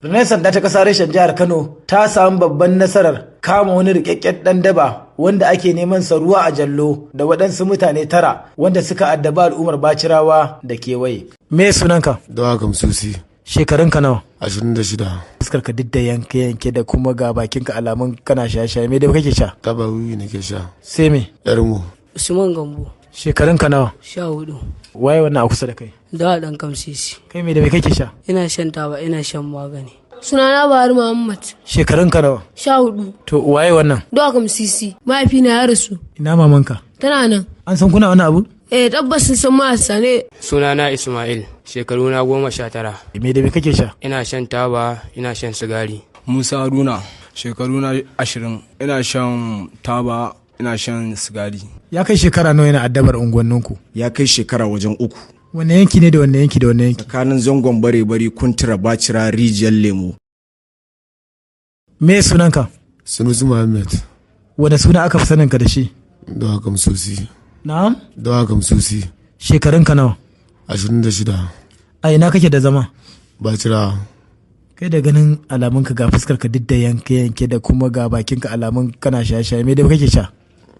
Rundunar sanda ta kasa reshen jihar Kano ta samu babban nasarar kama wani rikakken dan daba wanda ake neman sa ruwa a jallo da waɗansu mutane 9 wanda suka addaba al'ummar Bacirawa da kewaye. Me sunanka? Dawa Kamsusi. Shekarunka nawa? 26. Fuskar ka duk da yanke yanke da kuma ga bakinka alamun kana shaye-shaye, me da kake sha? Taba wiwi nake sha. Sai me? Yarmu. Usman Gambo. Shekarunka nawa? 14. Waye wannan a kusa da kai? Dawa dan Kamsisi. Kai me da me kake sha? Ina shan taba, ina shan magani. Sunana Buhari Muhammad. Shekarunka nawa? 14. To waye wannan? Dawa Kamsisi. Mahaifina ya rasu. Ina mamanka? Tana nan. An san kuna wani abu? Eh, tabbas sun san ma'asa ne. Sunana Ismail, shekaru na 19. Me da me kake sha? Ina shan taba, ina shan sigari. Musa Haruna, shekaru na 20. Ina shan taba, ina shan sigari. Ya kai shekara nawa yana addabar unguwanninku? Ya kai shekara wajen 3. Wanne yanki ne da wanne yanki da wanne yanki? Tsakanin zangon bare-bari, Kuntura, Bacira, Rijiyar Lemo. Me sunanka? Sunusi Muhammad. Wane suna aka fi saninka da shi? Dawa Kamsusi. Na'am? Dawa Kamsusi. Shekarunka nawa? 26. A ina kake da zama? Bacira. Kai da ganin alamunka ga fuskar ka duk da yanke yanke da kuma ga bakinka alamun kana shaye-shaye, me da kake sha?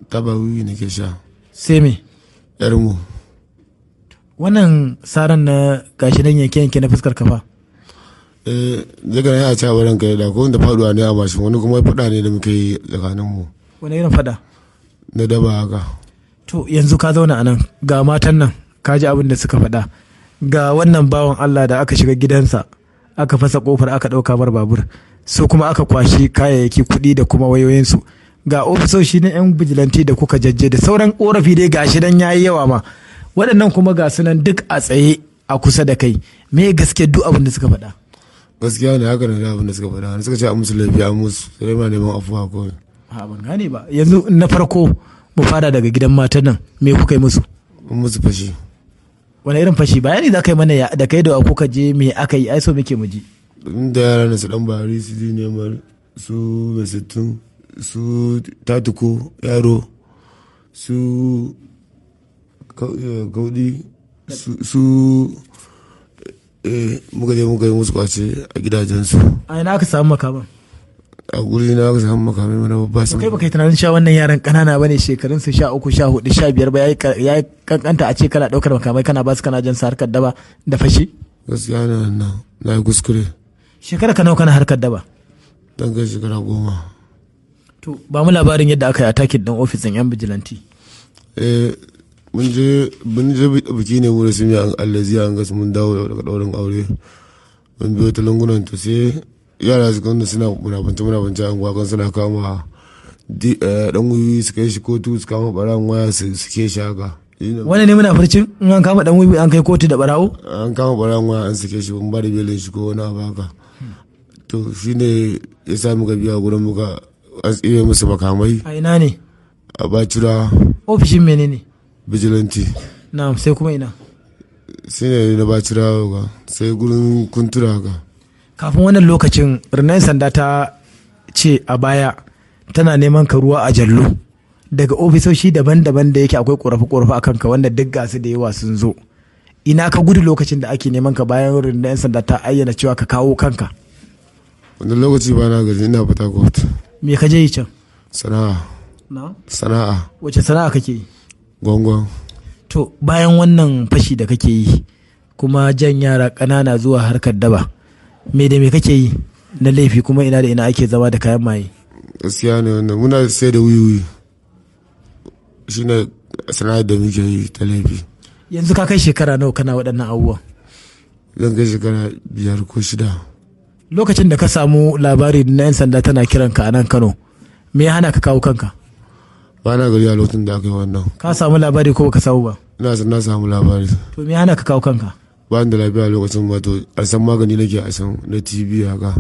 Taba wiwi nake sha. Sai me? Yarmu. Wannan saran na gashi nan yanke yanke na fuskar ka fa? Eh, daga nan ya ci a ranka da ko wanda faduwa ne a mashin, wani kuma faɗa ne da muke yi tsakaninmu. Wani irin faɗa? Na daba haka. To yanzu ka zauna a nan ga matan nan ka ji abin da suka faɗa, ga wannan bawan Allah da aka shiga gidansa aka fasa kofar aka ɗauka bar babur, su kuma aka kwashi kayayyaki, kuɗi da kuma wayoyinsu, ga ofisoshi na 'yan bijilanti da kuka jajje da sauran korafi dai gashi dan yayi yawa ma, waɗannan kuma ga su nan duk a tsaye a kusa da kai, me gaske duk abin da suka faɗa? Gaskiya ne, haka ne abin da suka faɗa, suka ce a musu laifi a musu, sai ma neman afuwa kawai. A ban gane ba, yanzu na farko mu fara daga gidan matan nan, me kuka yi musu? Mun musu fashi. Wani irin fashi? Bayani za ka yi mana da kai da kuka je, me aka yi, ai so muke mu ji. Da yara na su dan bari su ji neman su mai 60, su tatuko yaro, su gaudi, su muka je muka yi musu kwace a gidajensu. A ina aka samu makaman? A guri na aka samu makamai mana babba sun. Kai baka yi tunanin cewa wannan yaran kanana bane, shekarun su 13, 14, 15 ba, yayi kankanta a ce kana daukar makamai kana ba su kana jan su harkar daba da fashi? Gaskiya na nan na yi kuskure. Shekara ka nawa kana harkar daba? Dan kai shekara 10. To ba mu labarin yadda aka yi attacking din ofisin yan bijilanti. Eh, mun je biki ne mu da sun yi allazi an gasu, mun dawo daga daurin aure. Mun biyo ta lungunan, to sai yara su kanda suna munafance munafance an gwakan suna kama dan wiwi su kai shi kotu, su kama baran waya su ke shi haka. Wani ne munafurcin in an kama dan wiwi an kai kotu da barawo? An kama baran waya an sake shi, ban ba da belin shi ko wani abu haka. To shine ya sa muka biya gurin muka an tsire musu makamai. A ina ne? A Bacira. Ofishin menene? Vigilante. Na'am, sai kuma ina? Sai ne na Bacira haka, sai gurin Kuntura haka. Kafin wannan lokacin rundunar sanda ta ce a baya tana neman ka ruwa a jallo daga ofisoshi daban-daban da yake akwai korafe-korafe a kanka wanda duk gasu da yawa sun zo. Ina ka gudu lokacin da ake neman ka bayan rundunar sanda ta ayyana cewa ka kawo kanka? Wannan lokaci ba na gari, ina Port Harcourt. Me ka je yi can? Sana'a. Na? Sana'a. Wace sana'a kake yi? Gwangwan. To bayan wannan fashi da kake yi kuma jan yara ƙanana zuwa harkar daba, me da me kake yi na laifi kuma ina da ina ake zama da kayan maye? Gaskiya ne wannan, muna sai da wiwi, shine sana'ar da muke yi ta laifi. Yanzu ka kai shekara nawa kana waɗannan abubuwan? Zan kai shekara 5 ko 6. Lokacin da ka samu labari na 'yan sanda tana kiran ka a nan Kano, me ya hana ka kawo kanka? Ba na gari a lokacin da aka yi wannan. Ka samu labari ko baka samu ba? Ina san na samu labari. To me ya hana ka kawo kanka? Ba da lafiya lokacin ba, to a san magani nake a san na TB haka.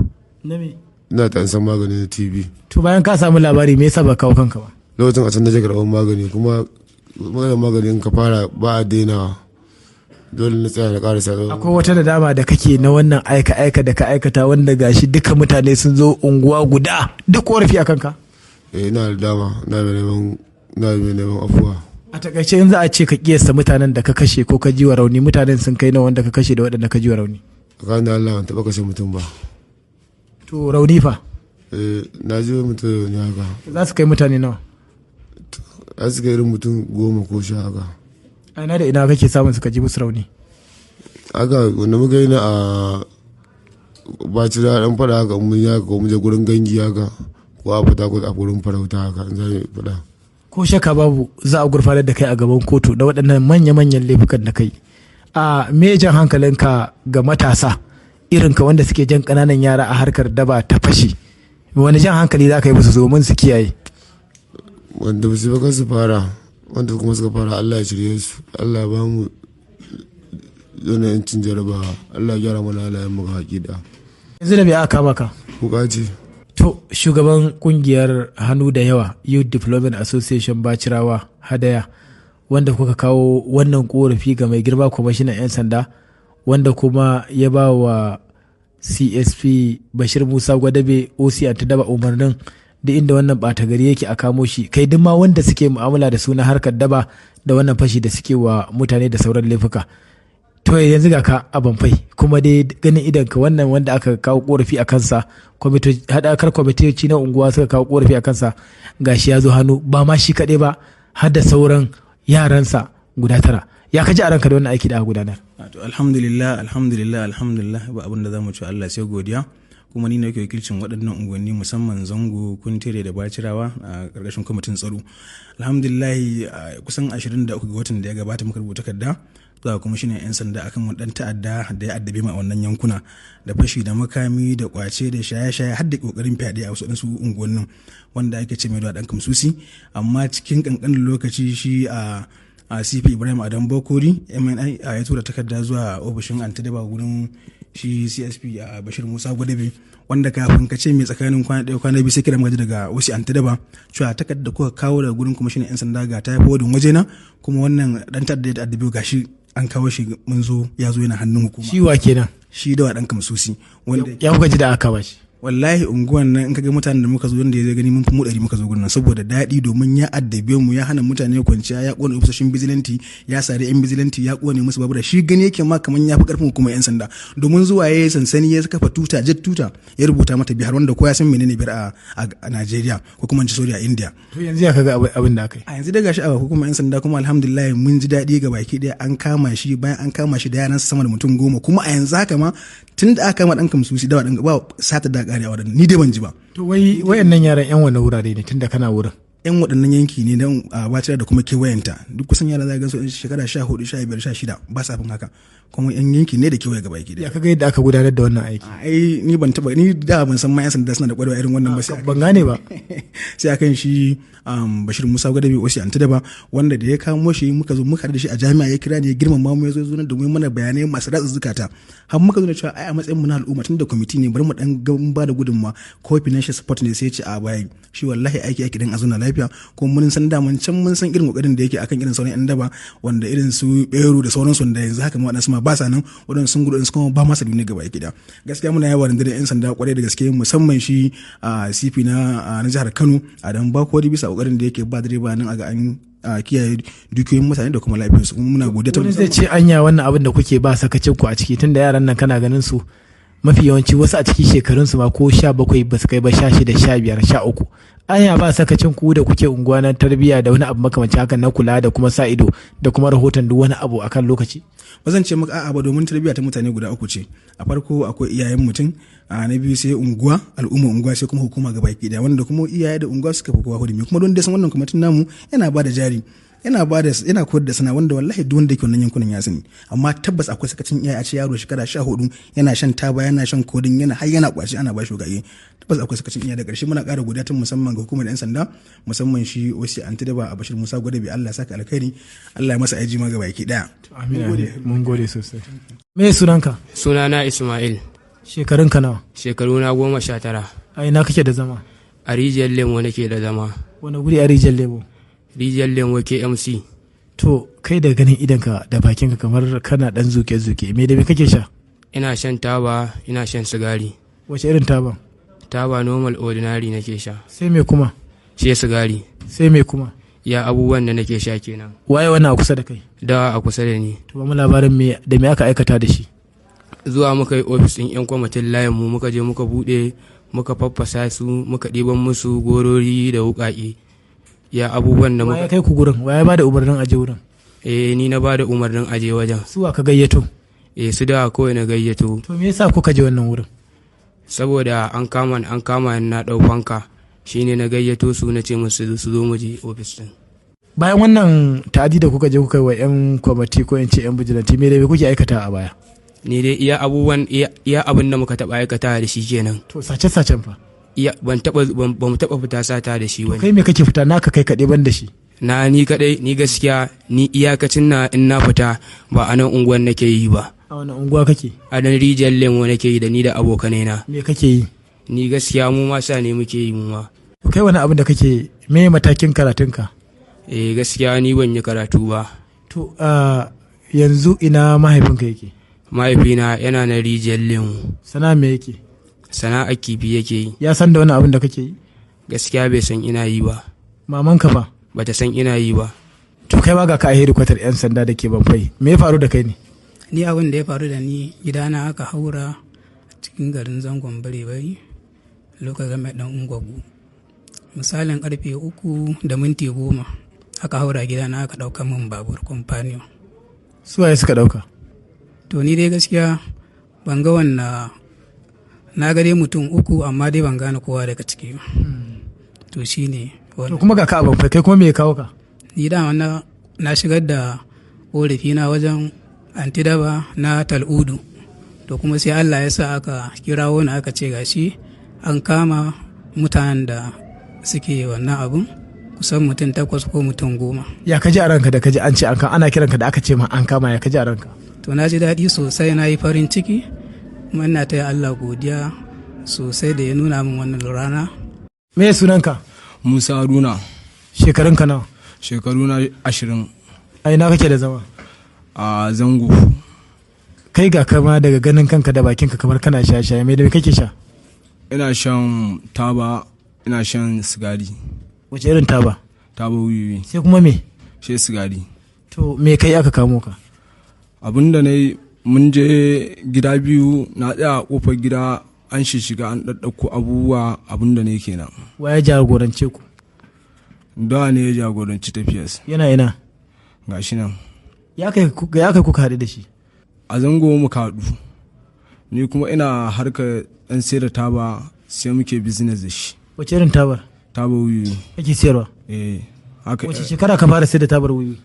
Na me? Ina ta san magani na TB. To bayan ka samu labari me yasa ba kawo kanka ba? Lokacin a can nake karɓar magani, kuma magani in ka fara ba a daina, dole na tsaya na ƙarasa. Akwai wata da dama da kake na wannan aika-aika da ka aikata wanda gashi duka mutane sun zo unguwa guda duk korafi a kanka? Eh, ina da dama, ina mai neman afuwa. A takaice in za a ce ka kiyasta mutanen da ka kashe ko ka ji wa rauni, mutanen sun kai nawa wanda ka kashe da waɗanda ka ji wa rauni? Tsakanin da Allah ban taɓa kashe mutum ba. To rauni fa? Eh, na ji mutum rauni haka. Za su kai mutane nawa? Za su kai irin mutum 10 ko 10 haka. A ina da ina kake samun suka ji musu rauni? Haka wanda muka yi na a Bacira dan fada haka mun yi haka ko mun je gurin gangi haka ko a fita ko a gurin farauta haka in za mu fada. Ko shakka babu za a gurfanar da kai a gaban kotu da waɗannan manya-manyan laifukan da kai. A me jan hankalinka ga matasa irinka wanda suke jan ƙananan yara a harkar daba ta fashi? Wani jan hankali za ka yi musu domin su kiyaye? Wanda ba su ba su fara, wanda kuma suka fara Allah ya shirye su, Allah ya ba mu yanayin cin jarabawa, Allah ya gyara mana halayen mu ga hakika. Yanzu da me aka kama ka? Wuka ce. To shugaban kungiyar hannu da yawa Youth Development Association Bacirawa Hadaya, wanda kuka kawo wannan korafi ga mai girma kwamishinan 'yan sanda, wanda kuma ya ba wa CSP Bashir Musa Gwadabe OC Antidaba umarnin da inda wannan ɓata gari yake a kamo shi, kai duk ma wanda suke mu'amala da su na harkar daba da wannan fashi da suke wa mutane da sauran laifuka. To yanzu ga ka a Banfai, kuma dai ganin idan ka wannan wanda aka kawo korafi a kansa, haɗakar kwamitoci na unguwa suka kawo korafi a kansa, gashi ya zo hannu, ba ma shi kaɗai ba har da sauran yaransa guda 9. Ya ka ji a ranka da wannan aiki da aka gudanar? To alhamdulillah, alhamdulillah, alhamdulillah, ba abin da zamu ci Allah sai godiya. Kuma ni ne nake wakilcin waɗannan unguwanni musamman Zango, Kuntire da Bacirawa a ƙarƙashin kwamitin tsaro. Alhamdulillah, kusan 23 ga watan da ya gabata muka rubuta takarda zuwa kuma shine 'yan sanda akan wani ɗan ta'adda da ya addabe mu a wannan yankuna da fashi da makami da kwace da shaye-shaye har da kokarin fyaɗe a wasu ɗansu unguwannin, wanda ake ce mai da ɗan kamsusi. Amma cikin ƙanƙanin lokaci shi a CP Ibrahim Adam Bokori MNI ya tura takarda zuwa ofishin Antidaba gurin shi CSP a Bashir Musa Gwadabe, wanda kafin ka ce mai tsakanin kwana ɗaya kwana biyu sai kira muka ji daga wasu Antidaba cewa takardar da kuka kawo daga gurin kwamishinan 'yan sanda ga ta forwardin wajena, kuma wannan ɗan ta'adda ya addabe gashi an kawo shi, mun zo ya zo yana hannun hukuma. Shi wa kenan? Shi da ɗan kamsusi. Wanda ya kuka ji da aka ba shi? Wallahi unguwan nan in kaga mutanen da muka zo, wanda ya gani mun fi mu 100 muka zo gurin nan saboda daɗi, domin ya addabe mu, ya hana mutane kwanciya, ya kone ofisoshin bijilanti, ya sare yan bijilanti, ya kone musu babura. Shi gani yake ma kaman ya fi karfin hukumar yan sanda, domin zuwa ya yi sansani ya kafa tuta, jet tuta, ya rubuta mata Bihar, wanda kowa ya san menene Bihar a Najeriya ko kuma in ci sorry a India. To yanzu ya kaga abin da aka yi? A yanzu dai gashi a hukumar yan sanda, kuma alhamdulillah mun ji daɗi ga baki ɗaya an kama shi, bayan an kama shi da yaran sama da mutum 10. Kuma a yanzu haka ma tun da aka kama ɗan kamsusi da ɗan ba sata da ƙare a waɗannan, ni dai ban ji ba. To wai wayannan yaran yan wani wurare ne tunda kana wurin? Yan waɗannan yanki ne don a Bacira da kuma kewayenta, duk kusan yara za ka gansu yan shekara 14, 15, 16, ba sa fin haka, kuma yan yanki ne da kewaye gaba ki. Ya kaga yadda aka gudanar da wannan aiki? Ai ni ban taba, ni da ban san ma yan sanda suna da ƙwarewa irin wannan ba sai Ban gane ba. Sai akan shi Bashir Musa Gwadabe Osi Antidaba, wanda da ya kamo shi muka zo muka da shi a jami'a, ya kira ni ya girmama mu, ya zo nan domin mana bayanai masu ratsa zukata, har muka zo da cewa ai a matsayin mu na al'umma tunda kwamiti ne bari mu dan ba da gudunmawa ko financial support ne, sai ya ce a bayan shi wallahi aiki aiki dan a zauna lafiya. Kuma mun san daman can mun san irin kokarin da yake akan irin sauran yan daba, wanda irin su Beru da sauransu, wanda yanzu haka ma waɗansu ma ba sa nan, waɗansu sun gudu, waɗansu kuma ba masa duniya gaba ki. Gaskiya muna yawa rundunar yan sanda kwarai da gaske, musamman shi CP na jihar Kano Adam Bakori, bisa kokarin da yake ba direba nan a ga an kiyaye dukiyoyin mutane da kuma lafiyarsu, kuma muna godiya ta Wani zai ce anya wannan abin da kuke ba sakacin ku a ciki, tunda yaran nan kana ganin su mafi yawanci wasu a cikin shekarunsu ma ko 17 ba su kai ba, 16, 15, 13. Anya ba sakacin ku da kuke unguwa na tarbiyya da wani abu makamancin hakan na kula da kuma sa ido da kuma rahoton duk wani abu akan lokaci? Ba zan ce maka a'a ba, domin tarbiyya ta mutane guda uku ce. A farko akwai iyayen mutum, a na biyu sai unguwa, al'umma unguwa, sai kuma hukuma gabaki daya, wanda kuma iyaye da unguwa suka fi kowa hurumi. Kuma don dai san wannan kwamitin namu yana ba da jari, yana ba da, yana koyar da sana, wanda wallahi duk wanda yake wannan yankunan ya sani. Amma tabbas akwai sakacin iyaye, a ce yaro shekara 14 yana shan taba, yana shan kodin, yana har yana kwaci ana ba shi gaye, tabbas akwai sakacin iyaye. Da ƙarshe muna ƙara godiya ta musamman ga hukumar yan sanda, musamman shi OC Antidaba a Bashir Musa Gwadabe, Allah ya saka alkhairi, Allah ya masa aiji ma gaba ki daya. Amin, mun gode sosai. Me sunanka? Sunana Ismail. Shekarunka nawa? Shekaruna 19. A ina kake da zama? A Rijiyar Lemo nake da zama. Wani guri a Rijiyar Lemo? Rijiyar Lemo KMC. To kai da ganin idanka da bakinka kamar kana dan zuke-zuke, me da me kake sha? Ina shan taba, ina shan sigari. Wace irin taba? Taba normal ordinary nake sha. Sai me kuma? Sai sigari. Sai me kuma? Ya abubuwan da nake sha kenan. Waye wannan a kusa da kai? Dawa a kusa da ni. To ba mu labarin me da me aka aikata da shi. Zuwa muka yi ofis ɗin 'yan kwamitin layin mu, muka je muka buɗe, Muka faffasa su, muka ɗiban musu gorori da wuƙaƙe. Ya abubuwan da Wa ya muka kai ku gurin? Wa ya bada umarnin aje wurin? Eh, ni na bada umarnin aje wajen. Su wa ka gayyato? Eh, su da kawai na gayyato. To me yasa kuka je wannan wurin? Saboda an kama ni, an kama ni na ɗau fanka, shine na gayyato su, na ce musu su zo mu je ofis ɗin. Bayan wannan ta'adi da kuka je kuka yi wa 'yan kwamati ko in ce 'yan bijilanti, me da me kuke aikata a baya? Ni dai iya abubuwan, iya abin da muka taɓa aikata da shi kenan. To sace-sacen fa? Iya, ban taɓa, ba mu taɓa fita sata da shi To wani. kai me kake fita naka kai kaɗai ban da shi? Na ni kaɗai, ni gaskiya ni iyakacin na in na fita ba a nan unguwan nake yi ba. A wani unguwa kake? A nan Rijiyar Lemo nake yi da ni da abokanai na. Me kake yi? Ni gaskiya mu ma sa ne muke yi mu ma. To kai wani abin da kake, me matakin karatunka? Eh, gaskiya ni ban yi karatu ba. To yanzu ina mahaifinka yake? Mahaifina yana na Rijiyar Lemo. Sana'a me yake? Sana'ar kifi yake yi. Ya san da wani abin da kake yi? Gaskiya bai san ina yi ba. Mamanka fa? Bata san ina yi ba. To kai ma ga ka a hedikwatar 'yan sanda da ke Banfai. Me ya faru da kai ne? Ni abin da ya faru da ni, gidana aka haura a cikin garin Zangon Bare-Bari, lokacin mai ɗan Ungwaggo. Misalin 3:10 aka haura gidana, aka ɗauka min babur Companion. Su waye suka ɗauka? To ni dai gaskiya ban ga wannan, na ga dai mutum uku, amma dai ban gane kowa daga ciki ba. To shi ne To wannan. kuma ga ka a Banfai, kai kuma me ya kawo ka? Ni dama na shigar da ƙorafina wajen antidaba na Tal'udu. To kuma sai Allah ya sa aka kirawo ni, aka ce gashi an kama mutanen da suke wannan abun, kusan mutum 8 ko mutum 10. Ya ka ji a ranka da ka ji an ce an kama, ana kiranka da aka ce ma an kama, ya ka ji a ranka? To na ji daɗi sosai, na yi farin ciki, kuma ina taya Allah godiya sosai da ya nuna min wannan rana. Me sunanka? Musa Haruna. Shekarunka nawa? Shekaru na 20. A ina kake da zama? A Zango. Kai ga kama daga ganin kanka da bakinka kamar kana sha-shaye, me da me kake sha? Ina shan taba, ina shan sigari. Wace irin taba? Taba wiwi. Sai kuma me? Sai sigari. To me kai aka kamo ka? Abin da na yi, mun je gida biyu, na tsaya a kofar gida, an shiga an ɗaɗɗauko abubuwa, abin da ne kenan. Wa ya jagorance ku? Da ne ya jagoranci tafiyas. Yana ina? Gashi nan. Ya kai kuka haɗu da shi? A Zango muka haɗu. Ni kuma ina harkar ɗan sayar da taba, sai muke business da shi. Wace irin tabar? Taba wiwi. Kake sayarwa? Eh. Haka. Wace shekara ka fara sayar da tabar wiwi?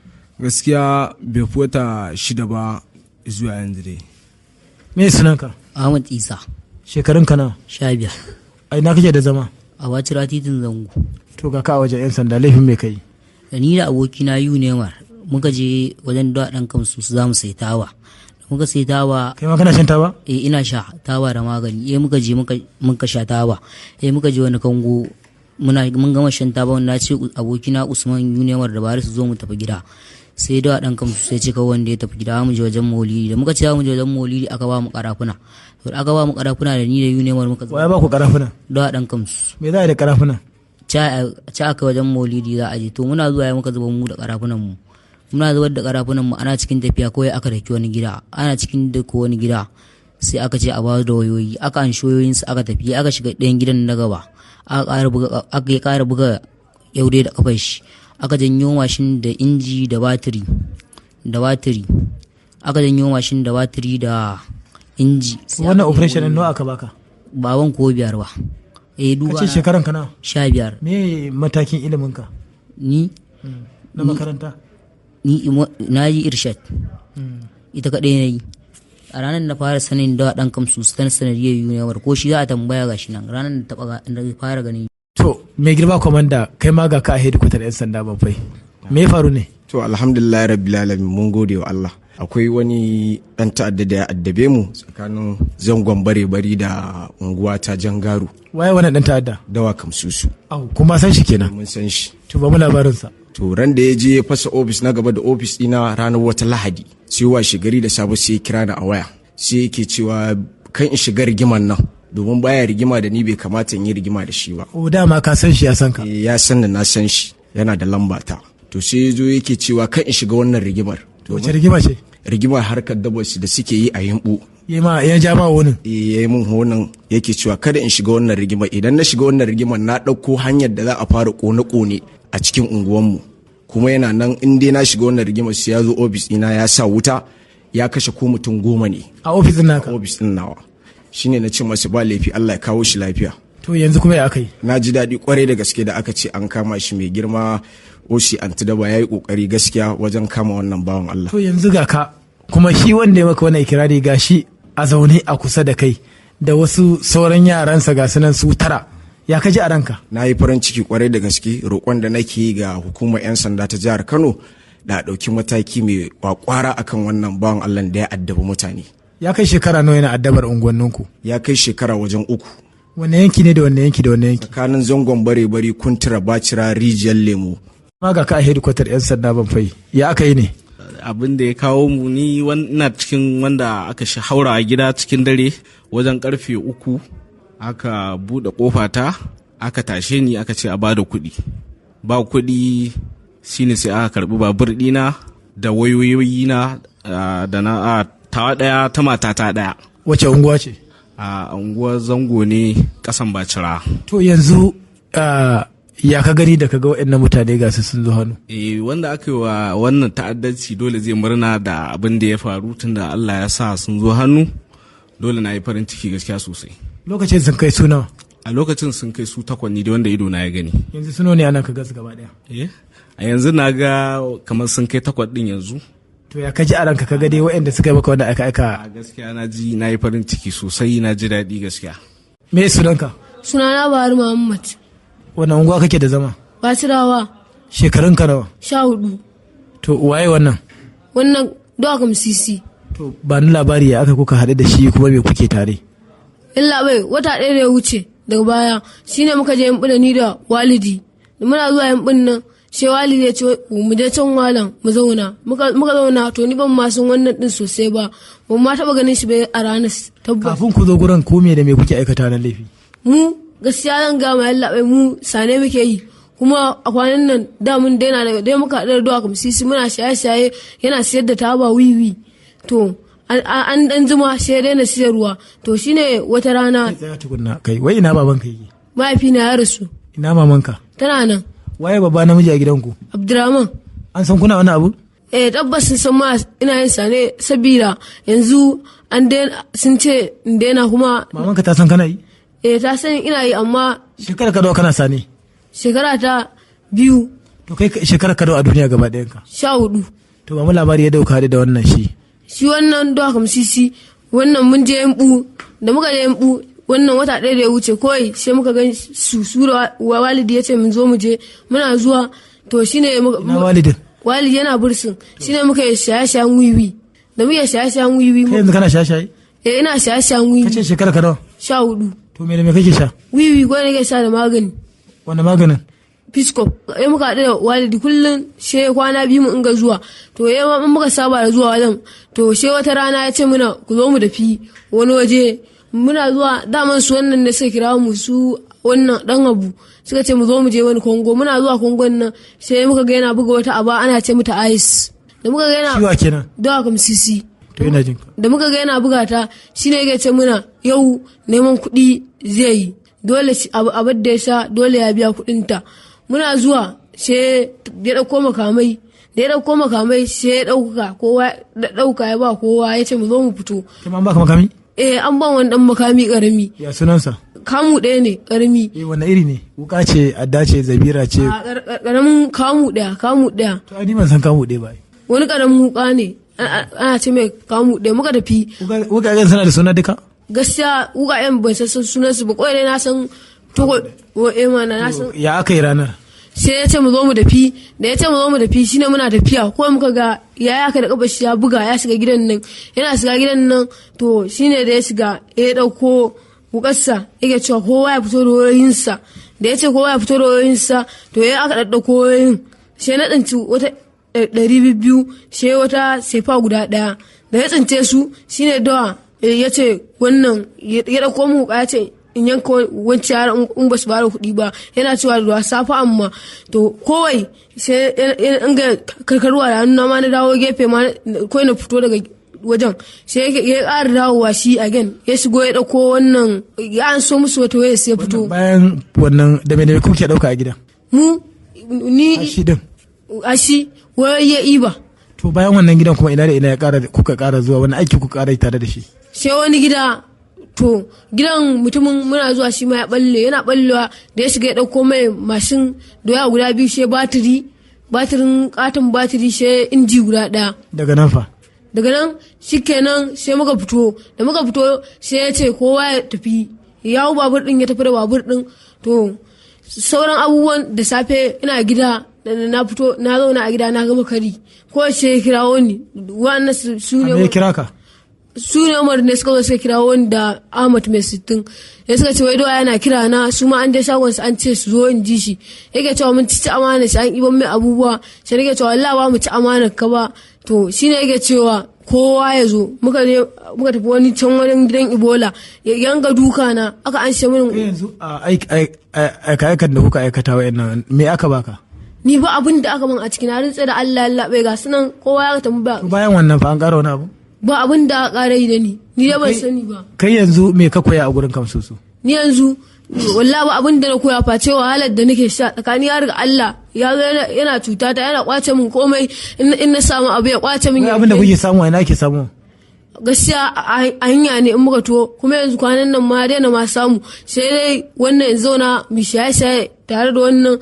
Gaskiya bai fi wata 6 ba zuwa yanzu dai. Me sunanka? Ahmad Isa. Shekarun ka nawa? 15. A ina kake da zama? A Bacira, titin Zango. To ga ka a wajen 'yan sanda, laifin me kai? Da ni da abokina Yu Nemar muka je wajen da ɗan kamsu su za mu sai taba. Da muka sai taba. Kai ma kana shan taba? Eh, ina sha taba da magani. Eh, muka je muka sha taba. Eh, muka je wani kango, muna mun gama shan taba, na ce abokina Usman Yu Nemar da Bari su zo mu tafi gida. Sai da ɗan kamsu sai ce kawai wanda ya tafi gida mu je wajen maulidi. Da muka ce mu je wajen maulidi, aka ba mu karafuna. To da aka ba mu karafuna, da ni da Yu Nemar muka Wa ya ba ku karafuna? Da ɗan kamsu. Me za a yi da karafuna? Ci aka wajen maulidi za a je. To muna zuwa ya muka zuba mu da karafunan mu. Muna zubar da karafunan mu, ana cikin tafiya kawai aka daki wani gida. Ana cikin dako wani gida sai aka ce a ba da wayoyi, aka anshi wayoyin su, aka tafi, aka shiga ɗayan gidan na gaba, aka ƙara buga, aka ƙara buga kyaure da kafar shi, aka janyo mashin da inji da batiri, aka janyo mashin da batiri da inji. Wannan operation ɗin nawa aka baka? Baban ko 5 ba. Eh, duba. Kace shekaran ka nawa? 15. Me matakin ilimin ka? Ni? Na makaranta. Ni na yi irshad. Ita kaɗai na yi. A ranar na fara sanin da ɗan kamsu ta sanadiyar yuniyar, ko shi za a tambaya, gashi nan, ranar da taɓa da fara ganin. To mai girma kwamanda, kai ma ga ka a hedikwatar 'yan sanda Banfai. Me ya faru ne? To alhamdulillah rabbil alamin, mun gode wa Allah. Akwai wani ɗan ta'adda da ya addabe mu tsakanin Zangon Bare-Bari da unguwa ta Jangaru. Waye wannan ɗan ta'adda? Dawa Kamsusu. Au, kuma san shi kenan. Mun san shi. To ba mu labarinsa. To ran da ya je ya fasa ofis na gaba da ofis ɗina ranar wata Lahadi, sai washe gari da safe sai ya kira ni a waya. Sai yake cewa kan in shiga rigiman nan, domin baya rigima da ni, bai kamata in yi rigima da shi ba. O dama ka san shi, ya san ka. Ya san da na san shi, yana da lamba ta. To sai ya zo yake cewa kan in shiga wannan rigimar. Wace rigima ce? Rigimar harkar dabarsu da suke yi a Yimbu. Ya ja ma wani. Ya yi min honin, yake cewa kada in shiga wannan rigima. Idan na shiga wannan rigimar, na ɗauko hanyar da za a fara kone-kone a cikin unguwanmu. Kuma yana nan, in dai na shiga wannan rigimar, sai ya zo ofis ɗina ya sa wuta ya kashe ko mutum 10 ne. A ofis ɗin naka? A ofis ɗin nawa. Shine na ce masa ba laifi, Allah ya kawo shi lafiya. To yanzu kuma ya aka yi? Na ji daɗi kwarai da gaske da aka ce an kama shi. Mai girma OC Antidaba ya yi ƙoƙari gaskiya wajen kama wannan bawan Allah. To yanzu ga ka, kuma shi wanda ya maka wannan ikirari ga shi a zaune a kusa da kai da wasu sauran yaransa, ga sunan su tara. Ya ka ji a ranka? Na yi farin ciki kwarai da gaske. Roƙon da nake yi ga hukumar 'yan sanda ta jihar Kano da a ɗauki mataki mai kwakwara akan wannan bawan Allah da ya addabi mutane. Ya kai shekara nawa yana addabar unguwanninku? Ya kai shekara wajen 3. Wanne yanki ne da wanne yanki da wanne yanki? Tsakanin Zangon Bare Bari, Kuntura, Bacira, Rijiyar Lemo. Ma ga ka a hedikwatar 'yan sanda ban fai. Ya aka yi ne? Abin da ya kawo mu, ni ina cikin wanda aka shi haura a gida cikin dare wajen karfe 3. Aka buɗe kofa ta, aka tashe ni, aka ce a bada kuɗi. Ba kuɗi, shine sai aka karɓi babur ɗina da wayoyina da na tawa ɗaya, ta matata ɗaya. Wace unguwa ce? A unguwar Zango ne, ƙasan Bacira. To yanzu ya ka gani da ka ga waɗannan mutane ga su sun zo hannu? Eh, wanda aka yi wa wannan ta'addanci dole zai murna da abin da ya faru, tunda Allah ya sa sun zo hannu. Dole na yi farin ciki gaskiya sosai. Lokacin sun kai su nawa? A lokacin sun kai su takwanni da wanda ido na ya gani. Yanzu su ne ana ka gasu gaba ɗaya? Eh, a yanzu na ga kamar sun kai takwas ɗin yanzu. To ya ka ji a ranka ka ga dai waɗanda suka yi maka wanda aka aika? A gaskiya na ji na yi farin ciki sosai, na ji daɗi gaskiya. Me sunanka? Sunana Buhari Muhammad. Wannan unguwa kake da zama? Bacirawa. Shekarun ka nawa? 14. To waye wannan? Wannan Doka Sisi. To ba ni labari, ya aka kuka haɗu da shi kuma me kuke tare? Illa bai, wata ɗaya da ya wuce daga baya shine muka je yamɓu da ni da walidi. Da muna zuwa yamɓun nan, sai walidi ya ce mu je can walan mu zauna. Muka zauna. To ni ban ma san wannan din sosai ba, ban ma taɓa ganin shi ba a ranar, tabbas. Kafin ku zo gurin, ko me da me kuke aikata na laifi? Mu gaskiya zan ga ma yalla bai, mu sane muke yi. Kuma a kwanan nan da mun daina, daga dai muka haɗu da Doka Sisi muna shaye-shaye, yana siyar da taba wiwi. To an dan jima sai ya daina siyarwa. To shine wata rana. Tsaya tukunna kai, wai ina babanka yake? Mahaifina ya rasu. Ina mamanka? Tana nan. Waye babba namiji a gidanku? Abdurrahman. An san kuna wani abu? Eh, tabbas sun san ma ina yin sane, sabida yanzu an daina, sun ce in daina kuma. Mamanka ta san kana yi? Eh, ta san ina yi, amma. Shekara ka nawa kana sane? Shekara ta 2. To kai shekara ka nawa a duniya gaba ɗayan ka? 14. To ba mu labari yadda kuka haɗu da wannan shi. Shi wannan Doka Sisi wannan, mun je yambu. Da muka je yambu wannan wata ɗaya da ya wuce, kawai sai muka gan su su da walidi, ya ce mun zo mu je. Muna zuwa, to shine Ina walidin? Walidi yana bursin. Shine muka yi shaye-shayen wiwi. Da muke shaye-shayen wiwi. Kai yanzu kana shaye-shaye? Eh, ina shaye-shayen wiwi. Kace shekara ka nawa? 14. To me da me kake sha? Wiwi ko nake sha da magani. Wanda maganin? Pisco. Ya muka haɗu da walidi kullum, she kwana 2 mu inga zuwa. To ya in muka saba da zuwa wajen, to she wata rana ya ce muna ku zo mu tafi wani waje. Muna zuwa, daman su wannan ne suka kira mu, su wannan dan abu, suka ce mu zo mu je wani kongo. Muna zuwa kongon nan, sai muka ga yana buga wata aba ana ce mata ice. Da muka ga yana Ciwa kenan? Dawa kam sisi. To ina jin ka. Da muka ga yana buga ta, shine yake ce muna yau neman kuɗi zai yi, dole abu da ya sha dole ya biya kuɗin ta. Muna zuwa, sai ya ɗauko makamai. Da ya ɗauko makamai, sai ya ɗauka kowa da ɗauka ya ba kowa, ya ce mu zo mu fito. Kai ma an baka makami? Eh, an ban wani ɗan makami ƙarami. Ya sunansa? Kamu ɗaya ne, ƙarami. Eh, wanne iri ne? Wuka ce, adda ce, zabira ce? A ƙaramin kamu ɗaya, kamu ɗaya. To ai ni ban san kamu ɗaya ba. Wani ƙaramin wuka ne, ana ce mai kamu ɗaya. Muka tafi. Wuƙaƙen suna da suna duka? Gaskiya wuƙaƙen ban san sunansu ba, kawai dai na san to ko eh mana na san. Ya aka yi ranar? Sai ya ce mu zo mu tafi. Da ya ce mu zo mu tafi, shine muna tafiya ko muka ga ya yaka da kafa shi ya buga ya shiga gidan nan. Yana shiga gidan nan, to shine da ya shiga ya dauko wukarsa, yake cewa kowa ya fito da wayoyinsa. Da ya ce kowa ya fito da wayoyinsa, to ya aka daddauko wayoyin, sai na tsinci wata 200, sai wata sefa guda ɗaya. Da ya tsince su, shine dawa ya ce wannan ya dauko mu wuka, ya ce in yanka wancan yaran in ba su bada kuɗi ba. Yana cewa da safa, amma to kowai sai in ga karkarwa da hannu ma na dawo gefe ma, kawai na fito daga wajen, sai ya ƙara dawowa shi again, ya shigo ya ɗauko wannan, ya an so musu wata waya, sai ya fito. Bayan wannan, da me da me kuke ɗauka a gidan? Mu ni shi din? A shi wayoyi ya iba. To, bayan wannan gidan kuma ina da ina ya ƙara kuka ƙara zuwa? Wani aiki kuka ƙara yi tare da shi? Sai wani gida. To, gidan mutumin muna zuwa, shi ma ya balle. Yana ballewa da ya shiga ya dauko mai mashin doya guda biyu, she batiri, batirin katon batiri, she inji guda daya. Daga nan fa? Daga nan shikenan, sai muka fito. Da muka fito, sai ya ce kowa ya tafi. Ya hau babur din, ya tafi da babur din. To, sauran abubuwan, da safe ina gida da na fito, na zauna a gida, na gama kari ko, sai ya kirawo ni. Wannan su ne. Me ya kira ka? Su ne Umar ne suka zo suka kira wanda Ahmad mai 60 ya suka ce wai doya yana kira na, su ma an je shagon su, an ce su zo in ji shi. Yake cewa mun ci amana shi, an iban mai abubuwa. Sai nake cewa wallahi ba mu ci amanar ka ba. To, shine yake cewa kowa ya zo. Muka je muka tafi wani can wani gidan Ebola, ya yanga duka na, aka an shi min. Yanzu a aika aikan da kuka aikata wa'annan, me aka baka? Ni ba abin da aka ban a cikin, na rantse da Allah, Allah bai ga sunan kowa ya tambaya. Bayan wannan fa, an ƙara wani abu? Ba abin da aka ƙara yi da ni, ni da ban sani ba. Kai yanzu me ka koya a gurin Kamsusu? Ni yanzu wallahi ba abin da na koya face wahalar da nake sha. Tsakani ya riga Allah, ya zo yana cuta ta, yana kwace min komai. In na samu abu ya kwace min. Wai abin da kuke samu, a ina ake samu? Gaskiya a hanya ne in muka tuwo. Kuma yanzu kwanan nan ma daina ma samu, sai dai wannan in zauna mu shaye shaye tare da wannan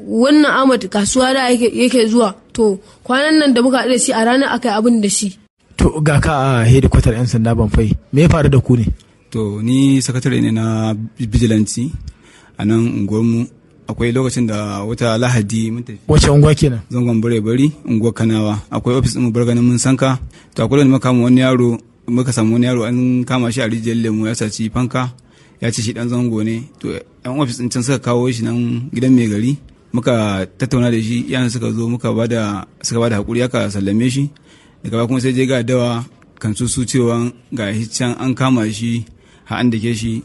wannan Ahmad. Kasuwa da yake zuwa. To, kwanan nan da muka haɗu da shi, a ranar aka yi abin da shi. To, ga ka a hedikwatar 'yan sanda Banfai, me ya faru da ku ne? To, ni sakatare ne na vigilante a nan unguwarmu. Akwai lokacin da wata Lahadi mun tafi. Wace unguwa kenan? Zangon Bare Bari, unguwar Kanawa. Akwai ofis ɗin mu ganin mun sanka. To, akwai wani muka kama wani yaro, muka samu wani yaro an kama shi a Rijiyar Lemu ya saci fanka, ya ce shi dan zango ne. To, yan ofis ɗin can suka kawo shi nan gidan mai gari, muka tattauna da shi, yaran suka zo muka bada suka bada hakuri, aka sallame shi. Daga baya kuma sai je ga dawa kan su cewa ga shi can an kama shi har an dake shi.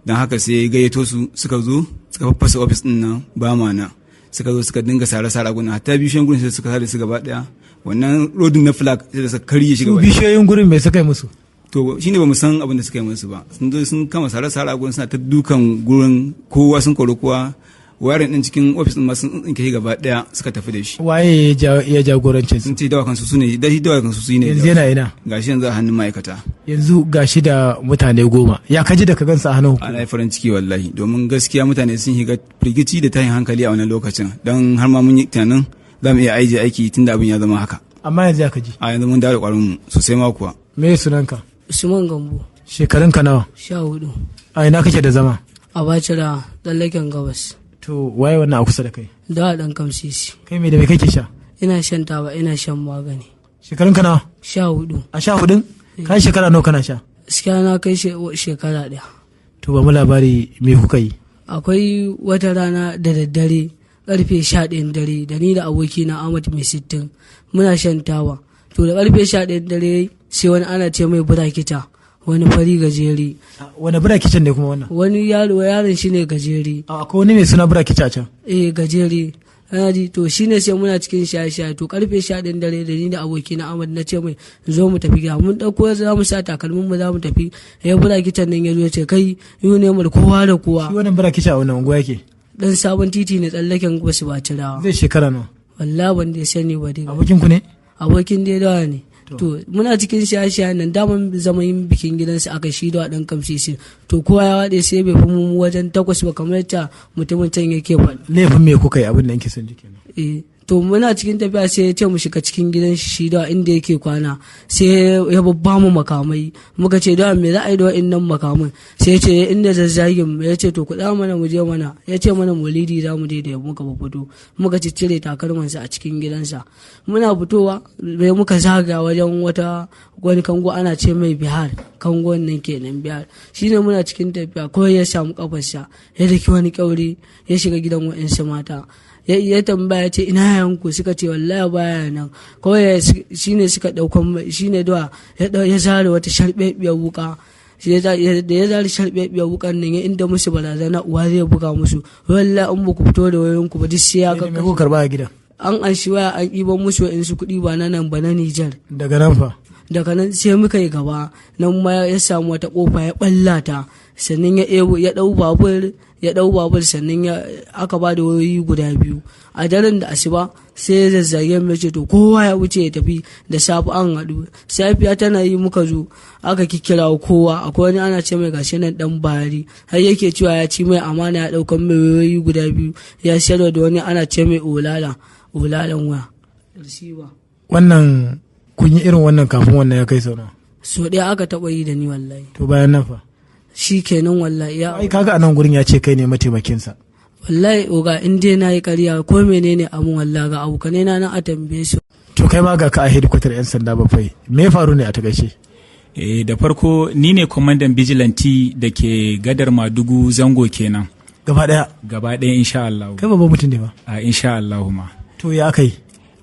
Don haka sai gayyato su, suka zo suka faffasa ofis din nan, ba mana suka zo suka dinga sare-sare gurin, hatta bishiyoyin gurin sai suka sare su gaba daya. Wannan rodin na flag sai da suka karye shi Su gaba. bishiyoyin gurin, me suka yi musu? To, shine ba mu san abin da suka yi musu ba. Sun zo sun kama sare-sare a gurin, suna ta dukan gurin, kowa sun kori kowa. Wayarin din cikin ofis din ma sun tsinke shi gaba daya, suka tafi da shi. Waye ya jagorancin su? Sun ce dawa kansu su ne da shi, dawa kansu su ne. Yanzu yana ina? Gashi yanzu a hannun ma'aikata. Yanzu gashi da mutane 10, ya kaji da ka gansa a hannun hukuma? Ana yi farin ciki wallahi, domin gaskiya mutane sun shiga firgici da tayin hankali a wannan lokacin, don har ma mun yi tunanin za mu iya aije aiki tunda abin ya zama haka. Amma yanzu ya kaji? A yanzu mun dawo da kwarin mu sosai ma kuwa. Me sunanka? Usman Gambo. Shekarunka nawa? 14. A ina kake da zama? A Bacira, tsallaken gabas. To, waye wannan a kusa da kai? Da dan Kamsisi. Kai me da me kake sha? Ina shan taba, ina shan magani. Shekarunka nawa? 14. A 14n kai, shekara nawa kana sha? Gaskiya na kai shekara 1. To, ba mu labari, me kuka yi? Akwai wata rana da daddare, karfe 11 dare, da ni da abokina Ahmad mai 60 muna shan taba. To, da karfe 11 dare, sai wani ana ce mai Burakita, wani fari gajere. Wani Burakicin ne kuma wannan? Wani yaro, yaron shi ne gajere. Akwai wani mai suna Burakica a can? Eh, gajere. Ana ji. To, shine sai muna cikin shaye-shaye. To, karfe 11 dare, da ni da abokina Ahmad, na ce mai zo mu tafi gida. Mun dauko za mu sa takalmin mu za mu tafi, ya Burakican nan ya zo ya ce kai yi ne mu da kowa da kowa. Shi wannan Burakica a wannan unguwa yake? Dan sabon titi ne, tsallaken wasu Bacirawa. Zai shekara nawa? Wallahi ban dai sani ba dai. Abokin ku ne? Abokin dai dawa ne. To, muna cikin shaye-shaye nan, daman zama yin bikin gidansu aka shi da dan Kamsisi. To, kowa ya wade, sai bai fi mu wajen takwas ba, kamar yadda mutumin can yake faɗi. Laifin me kuka yi? Abin da yake son ji kenan. Eh, to, muna cikin tafiya, sai ya ce mu shiga cikin gidan shi da inda yake kwana. Sai ya babba mu makamai. Muka ce da me za a yi da wa'annan makaman? Sai ya ce inda zazzagin mu. Ya ce to ku da mana mu je mana. Ya ce mana maulidi za mu je. Da muka fito, muka ciccire takalmansa a cikin gidansa. Muna fitowa bai muka zaga wajen wata wani kango ana ce mai Bihar, kangon nan kenan Bihar. Shine muna cikin tafiya, kawai ya samu kafarsa ya daki wani kyauri, ya shiga gidan wa'insu mata. Ya tambaya, ce ina yayanku? Suka ce wallahi baya nan. Kawai shine suka daukan shine da ya zare wata sharbebiyar wuka. Da ya zare sharbebiyar wukan nan, ya inda musu barazana uwa zai buga musu, wallahi in ba ku fito da wayoyinku ba duk sai ya Me kuka karba a gidan? An anshi waya, an ɗiban musu wa'insu kuɗi, ba na nan ba, na Nijar. Daga nan fa? Daga nan sai muka yi gaba, nan ma ya samu wata kofa ya ballata, sannan ya ya dau babur, ya dau babur, sannan ya aka ba da wayoyi guda biyu. A daren da asuba sai ya zazzage mu, ce to kowa ya wuce ya tafi, da safe an haɗu. Safiya tana yi muka zo aka kikkira kowa. Akwai wani ana ce mai gashi nan dan Bari, har yake cewa ya ci mai amana, ya daukan mai wayoyi guda biyu, ya sayarwa da wani ana ce mai Olala, Olalan waya. Wannan kun yi irin wannan kafin wannan ya kai sau nawa? So ɗaya aka taɓa yi da ni wallahi. To bayan nan fa? Shi kenan wallahi ya. Ai kaga a nan gurin ya ce kai ne mataimakinsa. Wallahi oga, in dai na yi ƙarya ko menene abun, wallahi ga abokanai na nan a tambaye su. To kai ma ga ka a hedikwatar 'yan sanda ba fai, me ya faru ne a takaice? Da farko ni ne kwamandan vigilante da ke Gadar Madugu Zango kenan. Gaba daya? Gaba daya insha Allah. Kai babban mutum ne ba? A insha Allah ma. To ya kai?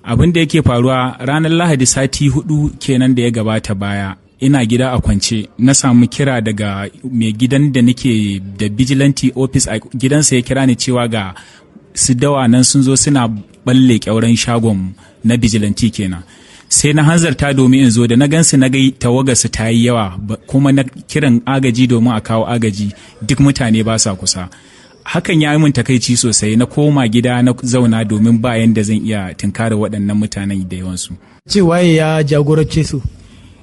Abin da yake faruwa, ranar Lahadi sati 4 kenan da ya gabata baya, ina gida a kwance na samu kira daga mai gidan da nake da vigilante office a gidansa. Ya kira ni cewa ga su Dawa nan sun zo suna balle kyauren shagon na vigilante kenan. Sai na hanzarta domin in zo. Da na gansu na gai tawaga su ta yi yawa, kuma na kiran agaji domin a kawo agaji, duk mutane ba sa kusa. Hakan ya yi min takaici sosai. Na koma gida na zauna domin bayan da zan iya tunkara waɗannan mutanen da yawansu. Ce waye ya jagorance su?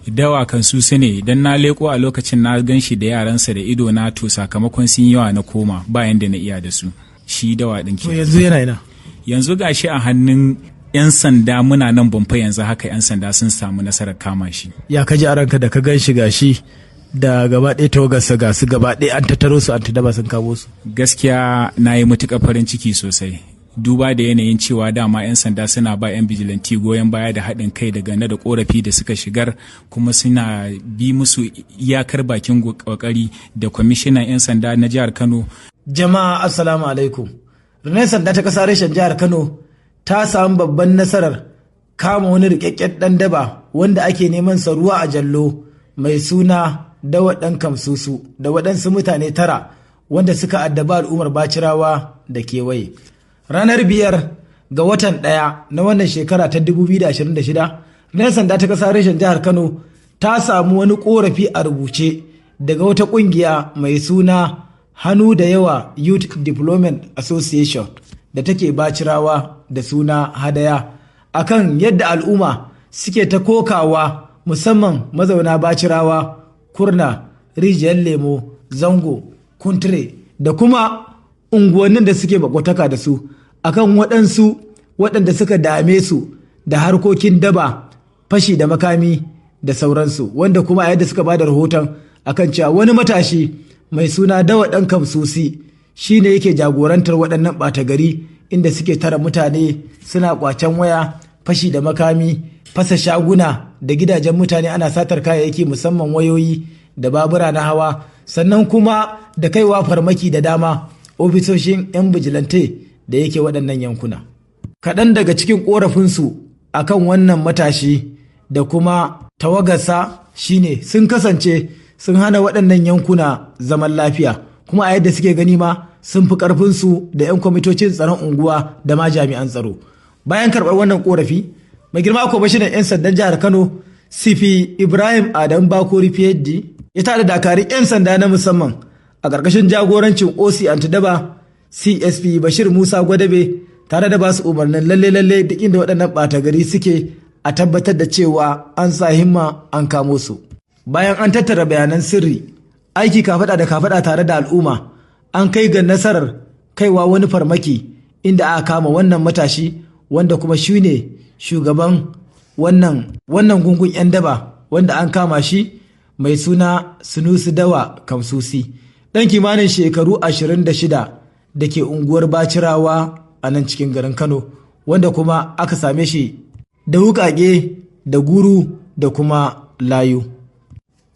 Dawa kan su su ne, idan na leko a lokacin na gan shi da yaransa da ido na. To sakamakon sun yawa na koma, bayan da na iya da su, shi Dawa ɗin. To yanzu yana ina? Yanzu gashi a hannun 'yan sanda, muna nan Bamfa yanzu haka, 'yan sanda sun samu nasarar kama shi. Ya kaji a ranka da ka gan shi gashi da gaba ɗaya tawagarsa, ga su gaba ɗaya an tattaro su, an daba sun kamo su? Gaskiya na yi matuƙar farin ciki sosai, duba da yanayin cewa dama 'yan sanda suna ba 'yan vigilante goyon baya da haɗin kai daga na da korafi da suka shigar, kuma suna bi musu iyakar bakin kokari da kwamishinan 'yan sanda na jihar Kano. Jama'a, assalamu alaikum. Rundunar sanda ta kasa reshen jihar Kano ta samu babban nasarar kama wani rikakken ɗan daba wanda ake neman sa ruwa a jallo, mai suna Dawa Ɗan Kamsusu, da waɗansu mutane tara wanda suka addaba al'ummar Bacirawa da kewaye. Ranar 5 ga watan 1 na wannan shekara ta 2026, rundunar sanda ta kasa reshen jihar Kano ta samu wani korafi a rubuce daga wata ƙungiya mai suna Hannu da Yawa Youth Development Association da take Bacirawa da suna Hadaya, akan yadda al'umma suke ta kokawa, musamman mazauna Bacirawa, Kurna, Rijiyar Lemo, Zango, Kuntire da kuma unguwannin da suke makwataka da su, akan waɗansu waɗanda suka dame su da harkokin daba, fashi da makami da sauransu, wanda kuma a yadda suka ba da rahoton akan cewa wani matashi mai suna Dawa Ɗan Kamsusi shine yake jagorantar waɗannan ɓata gari, inda suke tara mutane suna ƙwacen waya, fashi da makami, fasa shaguna da gidajen mutane, ana satar kayayyaki musamman wayoyi da babura na hawa, sannan kuma da kaiwa farmaki da dama ofisoshin 'yan bijilante da yake waɗannan yankuna. Kaɗan daga cikin ƙorafinsu a kan wannan matashi da kuma tawagarsa shine sun kasance sun hana waɗannan yankuna zaman lafiya, kuma a yadda suke gani ma sun fi ƙarfinsu da 'yan kwamitocin tsaron unguwa da ma jami'an tsaro. Bayan karɓar wannan ƙorafi, mai girma kwamishinan 'yan sandan jihar Kano, CP Ibrahim Adam Bakori PhD, ya tada dakarun 'yan sanda na musamman a ƙarƙashin jagorancin OC Antidaba CSP Bashir Musa Gwadabe, tare da ba su umarnin lalle lalle duk inda waɗannan ɓata gari suke a tabbatar da cewa an sa himma an kamo su. Bayan an tattara bayanan sirri, aiki kafaɗa da kafaɗa tare da al'umma, an kai ga nasarar kaiwa wani farmaki inda aka kama wannan matashi, wanda kuma shi ne shugaban wannan gungun 'yan daba, wanda an kama shi mai suna Sunusi Dawa Kamsusi, ɗan kimanin shekaru 26, da ke unguwar Bacirawa a nan cikin garin Kano, wanda kuma aka same shi da wuƙaƙe da guru da kuma layu.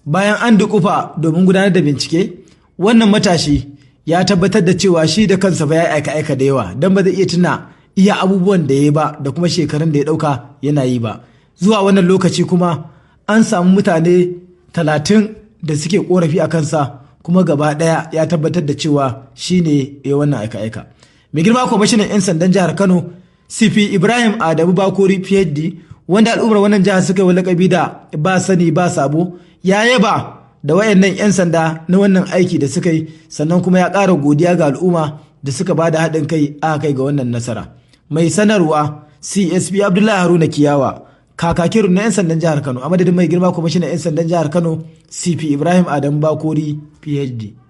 Bayan an dukufa domin gudanar da bincike, wannan matashi ya tabbatar da cewa shi da kansa ba ya aika aika da yawa, don ba zai iya tuna iya abubuwan da ya yi ba da kuma shekarun da ya ɗauka yana yi ba. Zuwa wannan lokaci kuma an samu mutane 30 da suke korafi a kansa, kuma gaba ɗaya ya tabbatar da cewa shi ne ya wannan aika-aika. Mai girma kwamishinan 'yan sandan jihar Kano, CP Ibrahim Adamu Bakori PhD, wanda ya jagoranci wannan aiki, ya Wanda al'ummar wannan jihar suka yi lakabi da ba sani ba sabo, ya yaba da wayannan 'yan sanda na wannan aiki da suka yi, sannan kuma ya ƙara godiya ga al'umma da suka ba da haɗin kai aka kai ga wannan nasara. Mai sanarwa, CSP Abdullahi Haruna Kiyawa, kakakin na 'yan sandan jihar Kano, a madadin mai girma kwamishinan 'yan sandan jihar Kano, CP Ibrahim Adamu Bakori, PhD.